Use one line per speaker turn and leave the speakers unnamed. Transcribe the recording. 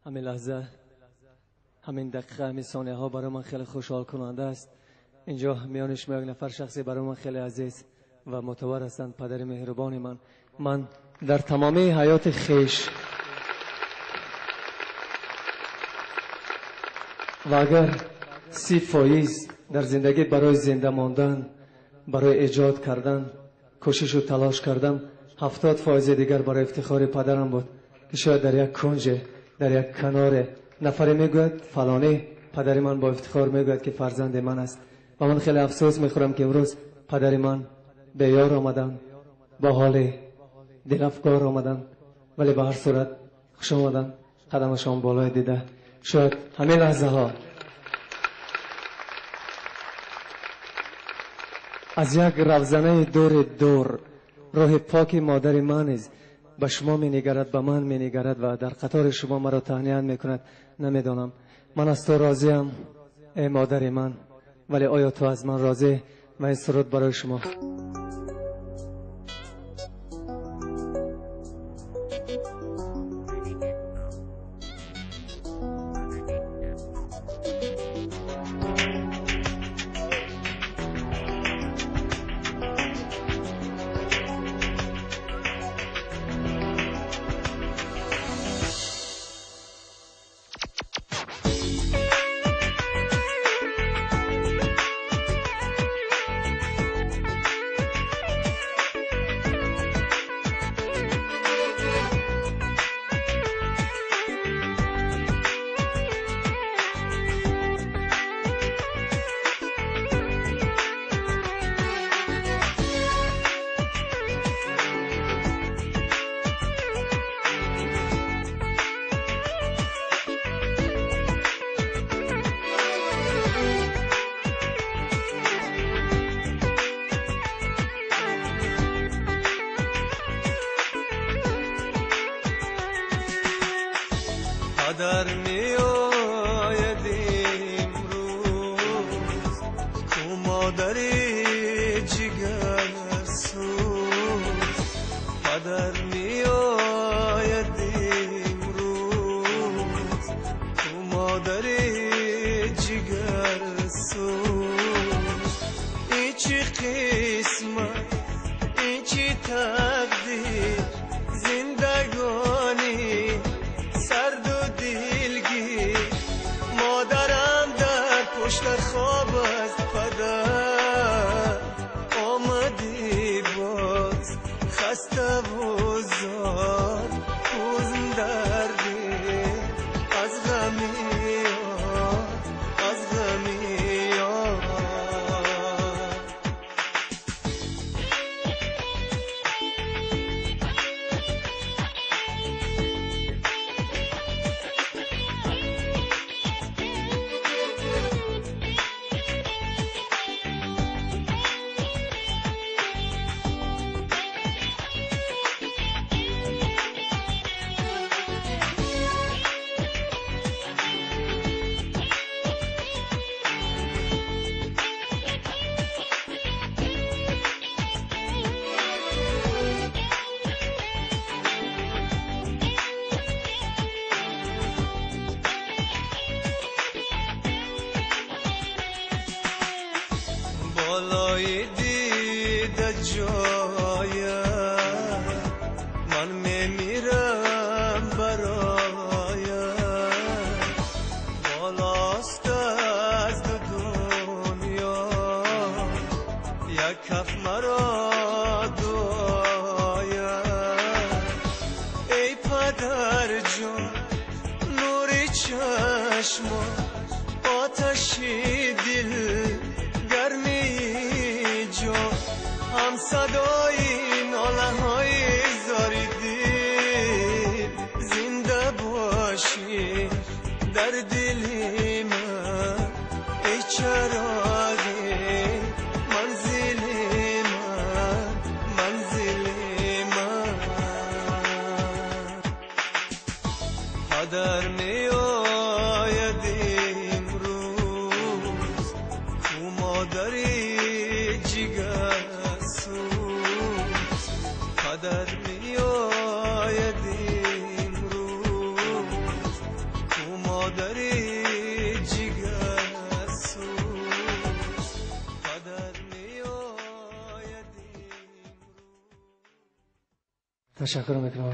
ҳамин лаҳза, ҳамин дақиқа, ҳамин сонияҳо барои ман хеле хушҳолкунанда аст. Инҷо миёни шумо як нафар шахсе барои ман хеле азиз ва мӯътабар ҳастанд, падари меҳрубони ман. Ман дар тамоми ҳаёти хеш ва агар 30% дар зиндагӣ барои зинда мондан, барои эҷод кардан кӯшишу талош кардам, 70% дигар барои ифтихори падарам буд, ки шояд дар як кунҷе, дар як каноре нафаре мегӯяд фалонӣ падари ман бо ифтихор мегӯяд, ки фарзанди ман аст. Ва ман хеле афсӯс мехӯрам, ки имрӯз падари ман беёр омаданд, бо ҳоли дилафгор омаданд, вале ба ҳар сурат хуш омаданд, қадамашон болои дида. Шояд ҳамин лаҳзаҳо аз як равзанаи дури дур роҳи поки модари ман низ ба шумо менигарад, ба ман менигарад ва дар қатори шумо маро таҳният мекунад. Намедонам, ман аз ту розиям, эй модари ман, вале оё ту аз ман розӣ? Ва ин суруд барои шумо.
Падар меояд имрӯз, ку модари ҷигарсӯз. Падар меояд имрӯз, ку модари ҷигарсӯз. Ин чӣ қисмат, ин чӣ тақдир, зиндагонӣ сарду дилгир. Модарам дар пушта хоб аст, падар омадӣ боз, хаставу зор, ҳузн дар дил аз ғами ёр, аз ғами ёр. Болои дида ҷоя ман мемирам бароя, болост аз ду дунё як каф маро дуоя. Эй падарҷон, нури чашмо, оташи дил, гармии ҷон, ҳам садои нолаҳои зори дил, зинда бошӣ дар дили ман, эй чароғи манзили ман, манзили ман. Падар меояд имрӯз, ку модари ҷигарсӯз. Падар меояд имрӯз, Модари ҷигарсӯз, падар меояд.
Ташаккур мекунам.